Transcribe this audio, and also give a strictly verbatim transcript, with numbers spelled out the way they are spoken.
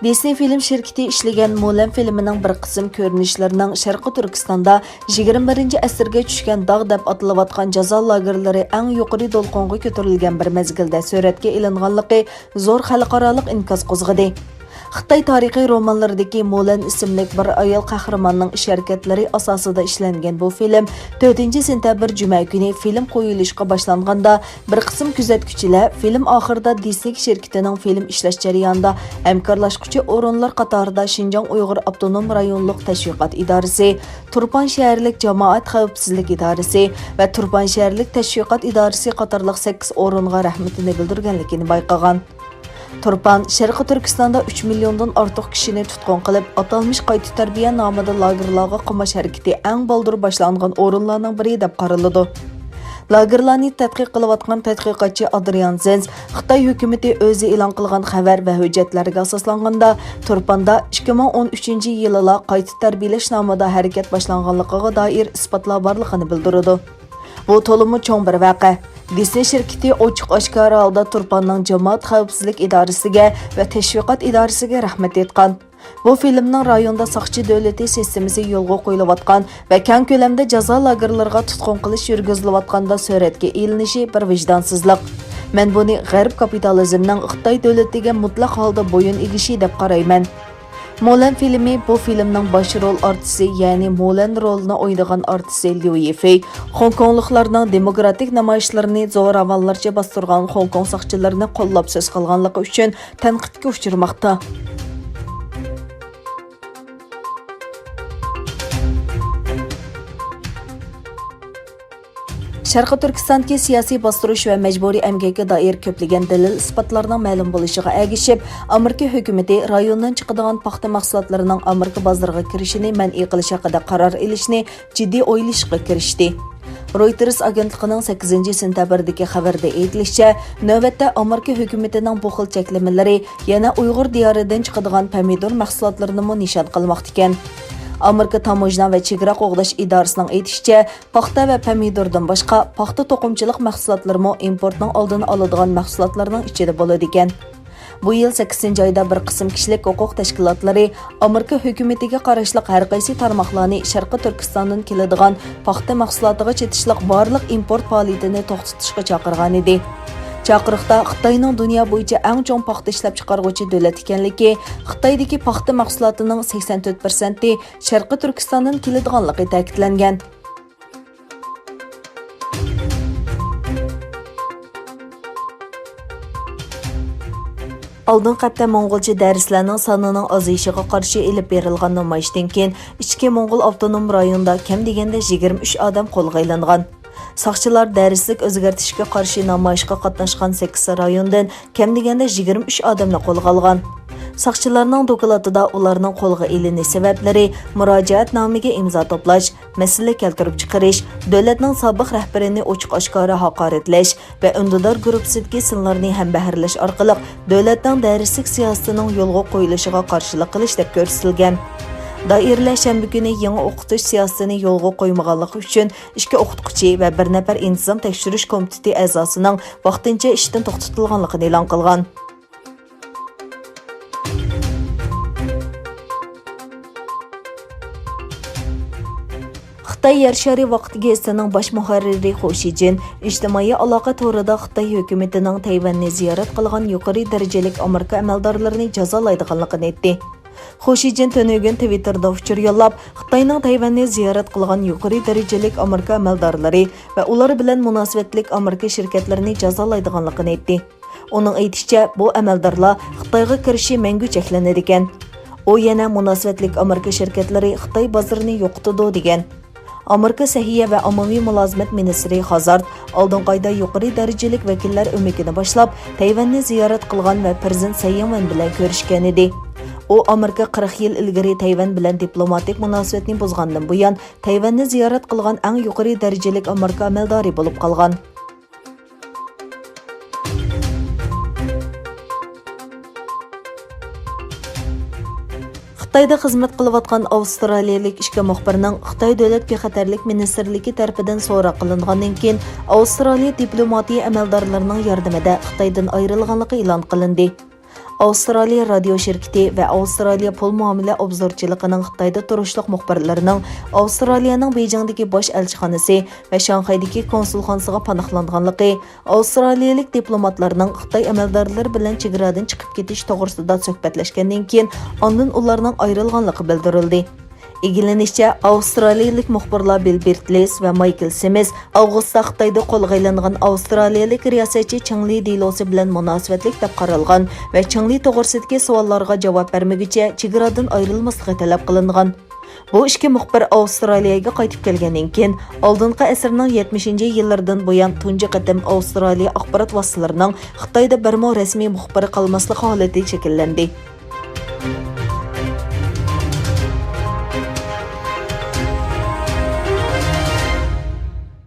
دىسنېي فىلىم شىركىتى ئىشلىگەن مۇلەن فىلىمىنىڭ بىر قىسىم كۆرۈنۈشلىرىنىڭ شەرقىي تۈركىستاندا يىگىرمە بىرىنچى ئەسىرگە چۈشكەن داغ دەپ ئاتىلىۋاتقان جازا لاگېرلىرى ئەڭ يۇقىرى دولقۇنغا كۆتۈرۈلگەن بىر مەزگىلدە سۈرەتكە ئېلىنغانلىقى زور خەلقئارالىق ئىنكاس قوزغىدى. خىتاي تارىخىي رومانلىرىدىكى مۇلەن ئىسىملىك بىر ئايال قەھرىماننىڭ ئىش-ھەرىكەتلىرى ئاساسىدا ئىشلەنگەن بۇ فىلىم تۆتىنچى سېنتەبىر جۈمە كۈنى فىلىم قويۇلۇشقا باشلانغاندا، بىر قىسىم كۆزەتكۈچىلەر فىلىم ئاخىرىدا دىسنېي شىركىتىنىڭ فىلىم ئىشلەش جەريانىدا ھەمكارلاشقۇچى ئورۇنلار قاتارىدا شىنجاڭ ئۇيغۇر ئاپتونوم رايونلۇق تەشۋىقات ئىدارىسى، تۇرپان شەھەرلىك جامائەت خەۋپسىزلىك ئىدارىسى ۋە تۇرپان شەھەرلىك تەشۋىقات ئىدارىسى قاتارلىق سەككىز ئورۇنغا رەھمىتىنى بىلدۈرگەنلىكىنى بايقىغان. تۇرپان شەرقىي تۈركىستاندا ئۈچ مىليوندىن ئارتۇق كىشىنى تۇتقۇن قىلىپ، ئاتالمىش قايتا تەربىيە نامىدا لاگېرلارغا قاماش ھەرىكىتى ئەڭ بالدۇر باشلانغان ئورۇنلارنىڭ بىرى دەپ قارىلىدۇ. لاگېرلارنى تەتقىق قىلىۋاتقان تەتقىقاتچى ئادرىيان زېنز خىتاي ھۆكۈمىتى ئۆزى ئېلان قىلغان خەۋەر ۋە ھۆججەتلەرگە ئاساسلانغاندا، تۇرپاندا ئىككى مىڭ ئون ئۈچىنچى يىلىلا قايتا تەربىيەلەش نامىدا ھەرىكەت باشلانغانلىقىغا دائىر ئىسپاتلار بارلىقىنى بىلدۈرىدۇ. بۇ تولىمۇ چوڭ بىر ۋەقە. دىسنېي شىركىتى ئوچۇق-ئاشكارا ھالدا تۇرپاننىڭ جامائەت خەۋپسىزلىك ئىدارىسىگە ۋە تەشۋىقات ئىدارىسىگە رەھمەت ئېيتقان. بۇ فىلىمنىڭ رايوندا ساقچى دۆلىتى سىستېمىسى يولغا قويۇلۇۋاتقان ۋە كەڭ كۆلەمدە جازا لاگېرلىرىغا تۇتقۇن قىلىش يۈرگۈزۈلۈۋاتقاندا سۈرەتكە ئېلىنىشى بىر ۋىجدانسىزلىق. مەن بۇنى غەرب كاپىتالىزمنىڭ خىتاي دۆلىتىگە مۇتلەق ھالدا بويۇن ئېگىشى دەپ قارايمەن. مۇلەن فىلىمى بۇ فىلىمنىڭ باش رول ئارتىسى، يەنى مۇلەن رولىنى ئوينىغان ئارتىسى ليۇ يىفېي خوڭكوڭلۇقلارنىڭ دېموكراتىك نامايىشلىرىنى زوراۋانلارچە باستۇرغان خوڭكوڭ ساقچىلىرىنى قوللاپ سۆز قىلغانلىقى ئۈچۈن تەنقىدكە ئۇچرىماقتا. شەرقىي تۈركىستاندىكى سىياسىي باستۇرۇش ۋە مەجبۇرىي ئەمگەككە دائىر كۆپلىگەن دەلىل-ئىسپاتلارنىڭ مەلۇم بولۇشىغا ئەگىشىپ، ئامېرىكا ھۆكۈمىتى رايوندىن چىقىدىغان پاختا مەھسۇلاتلىرىنىڭ ئامېرىكا بازىرىغا كىرىشىنى مەنئى قىلىش ھەققىدە قارار ئېلىشنى جىددىي ئويلىشىشقا كىرىشتى. رويتېرس ئاگېنتلىقىنىڭ سەككىزىنچى سېنتەبىردىكى خەۋىرىدە ئېيتىلىشىچە، نۆۋەتتە ئامېرىكا ھۆكۈمىتىنىڭ بۇ خىل چەكلىمىلىرى يەنە ئۇيغۇر دىيارىدىن چىقىدىغان پەمىدۇر مەھسۇلاتلىرىنىمۇ نىشان قىلماقتا ئىكەن. ئامېرىكا تاموژنا ۋە چېگرا قوغداش ئىدارىسىنىڭ ئېيتىشىچە، پاختا ۋە پەمىدۇردىن باشقا، پاختا توقۇمىچىلىق مەھسۇلاتلىرىمۇ ئىمپورتنىڭ ئالدىنى ئالىدىغان مەھسۇلاتلارنىڭ ئىچىدە بولىدىكەن. بۇ يىل سەككىزىنچى ئايدا بىر قىسىم كىشىلىك ھوقۇق تەشكىلاتلىرى ئامېرىكا ھۆكۈمىتىگە قاراشلىق ھەر قايسى تارماقلارنى شەرقىي تۈركىستاندىن كېلىدىغان پاختا مەھسۇلاتىغا چېتىشلىق بارلىق ئىمپورت پائالىيىتىنى توختىتىشقا چاقىرغانىدى. چاقىرىقتا خىتاينىڭ دۇنيا بويىچە ئەڭ چوڭ پاختا ئىشلەپچىقارغۇچى دۆلەت ئىكەنلىكى، خىتايدىكى پاختا مەھسۇلاتىنىڭ سەكسەن تۆت پىرسەنتى شەرقىي تۈركىستاندىن كېلىدىغانلىقى تەكىتلەنگەن. ئالدىنقى ھەپتە موڭغۇلچە دەرسلەرنىڭ سانىنىڭ ئازىيىشىغا قارشى ئېلىپ بېرىلغان نامايىشتىن كېيىن، ئىچكى موڭغۇل ئاپتونوم رايونىدا كەم دېگەندە يىگىرمە ئۈچ ئادەم قولغا ئېلىنغان. ساقچىلار دەرسلىك ئۆزگەرتىشكە قارشى نامايىشقا قاتناشقان سەككىز رايوندىن كەم دېگەندە يىگىرمە ئۈچ ئادەمنى قولغا ئالغان. ساقچىلارنىڭ دوكلاتىدا ئۇلارنىڭ قولغا ئېلىنىش سەۋەبلىرى مۇراجىئەتنامىگە ئىمزا توپلاش، مەسىلە كەلتۈرۈپ چىقىرىش، دۆلەتنىڭ سابىق رەھبىرىنى ئوچۇق-ئاشكارا ھاقارەتلەش ۋە ئۈندىدار گۇرۇپپىسىدىكى سىنلارنى ھەمبەھىرلەش ئارقىلىق دۆلەتنىڭ دەرسلىك سىياسىتىنىڭ يولغا قويۇلۇشىغا قارشىلىق قىلىش دەپ كۆرسىتىلگەن. دائىرىلەر شەنبە كۈنى يېڭى ئوقۇتۇش سىياسىتىنى يولغا قويمىغانلىقى ئۈچۈن ئىككى ئوقۇتقۇچى ۋە بىر نەپەر ئىنتىزام تەكشۈرۈش كومىتېتى ئەزاسىنىڭ ۋاقتىنچە ئىشتىن توختىتىلغانلىقىنى ئېلان قىلغان. خىتاي يەر شارى ۋاقتى گېزىتىنىڭ باش مۇھەررىرى خۇ شىجىن ئىجتىمائىي ئالاقە تورىدا خىتاي ھۆكۈمىتىنىڭ تەيۋەننى زىيارەت قىلغان يۇقىرى دەرىجىلىك ئامېرىكا ئەمەلدارلىرىنى جازالايدىغانلىقىنى ئېيتتى. خۇ شىجىن تۈنۈگۈن تىۋىتتېردا ئۇچۇر يوللاپ، خىتاينىڭ تەيۋەننى زىيارەت قىلغان يۇقىرى دەرىجىلىك ئامېرىكا ئەمەلدارلىرى ۋە ئۇلار بىلەن مۇناسىۋەتلىك ئامېرىكا شىركەتلىرىنى جازالايدىغانلىقىنى ئېيتتى. ئۇنىڭ ئېيتىشىچە، بۇ ئەمەلدارلار خىتايغا كىرىشى مەڭگۈ چەكلىنىدىكەن. ئۇ يەنە مۇناسىۋەتلىك ئامېرىكا شىركەتلىرى خىتاي بازىرىنى يوقىتىدۇ، دېگەن. ئامېرىكا سەھىيە ۋە ئاممىۋى مۇلازىمەت مىنىستىرى خازارد ئالدىنقى ئايدا يۇقىرى دەرىجىلىك ۋەكىللەر ئۆمىكىنى باشلاپ، تەيۋەننى زىيارەت قىلغان ۋە پىرېزىدېنت سەي ئىڭۋېن بىلەن كۆرۈشكەنىدى. ئۇ ئامېرىكا قىرىق يىل ئىلگىرى تەيۋەن بىلەن دىپلوماتىك مۇناسىۋەتنى بۇزغاندىن بۇيان، تەيۋەننى زىيارەت قىلغان ئەڭ يۇقىرى دەرىجىلىك ئامېرىكا ئەمەلدارى بولۇپ قالغان. خىتايدا خىزمەت قىلىۋاتقان ئاۋسترالىيەلىك ئىككى مۇخبىرنىڭ خىتاي دۆلەت بىخەتەرلىك مىنىستىرلىكى تەرىپىدىن سوراق قىلىنغاندىن كېيىن، ئاۋسترالىيە دىپلوماتىيە ئەمەلدارلىرىنىڭ ياردىمىدە خىتايدىن ئايرىلغانلىقى ئېلان قىلىندى. ئاۋسترالىيە رادىيو شىركىتى ۋە ئاۋسترالىيە پۇل مۇئامىلە ئوبزورچىلىقىنىڭ خىتايدا تۇرۇشلۇق مۇخبىرلىرىنىڭ ئاۋسترالىيەنىڭ بېيجىڭدىكى باش ئەلچىخانىسى ۋە شاڭخەيدىكى كونسۇلخانىسىغا پاناھلانغانلىقى، ئاۋسترالىيەلىك دىپلوماتلارنىڭ خىتاي ئەمەلدارلىرى بىلەن چېگرادىن چىقىپ كېتىش توغرىسىدا سۆھبەتلەشكەندىن كېيىن، ئاندىن ئۇلارنىڭ ئايرىلغانلىقى بىلدۈرۈلدى. ئىگىلىنىشىچە، ئاۋسترالىيەلىك مۇخبىرلار بىل بىرتلېس ۋە مايكل سىمىس ئاۋغۇستتا خىتايدا قولغا ئېلىنغان ئاۋسترالىيەلىك رىياسەتچى چېڭ لى دېلوسى بىلەن مۇناسىۋەتلىك دەپ قارالغان ۋە چېڭ لى توغرىسىدىكى سوئاللارغا جاۋاب بەرمىگۈچە چېگرادىن ئايرىلماسلىقى تەلەپ قىلىنغان. بۇ ئىككى مۇخبىر ئاۋسترالىيەگە قايتىپ كەلگەندىن كېيىن، ئالدىنقى ئەسىرنىڭ يەتمىشىنچى يىللىرىدىن بۇيان تۇنجى قېتىم ئاۋسترالىيە ئاخبارات ۋاسىتىلىرىنىڭ خىتايدا بىرمۇ رەسمىي مۇخبىرى قالماسلىق ھالىتى شەكىللەندى.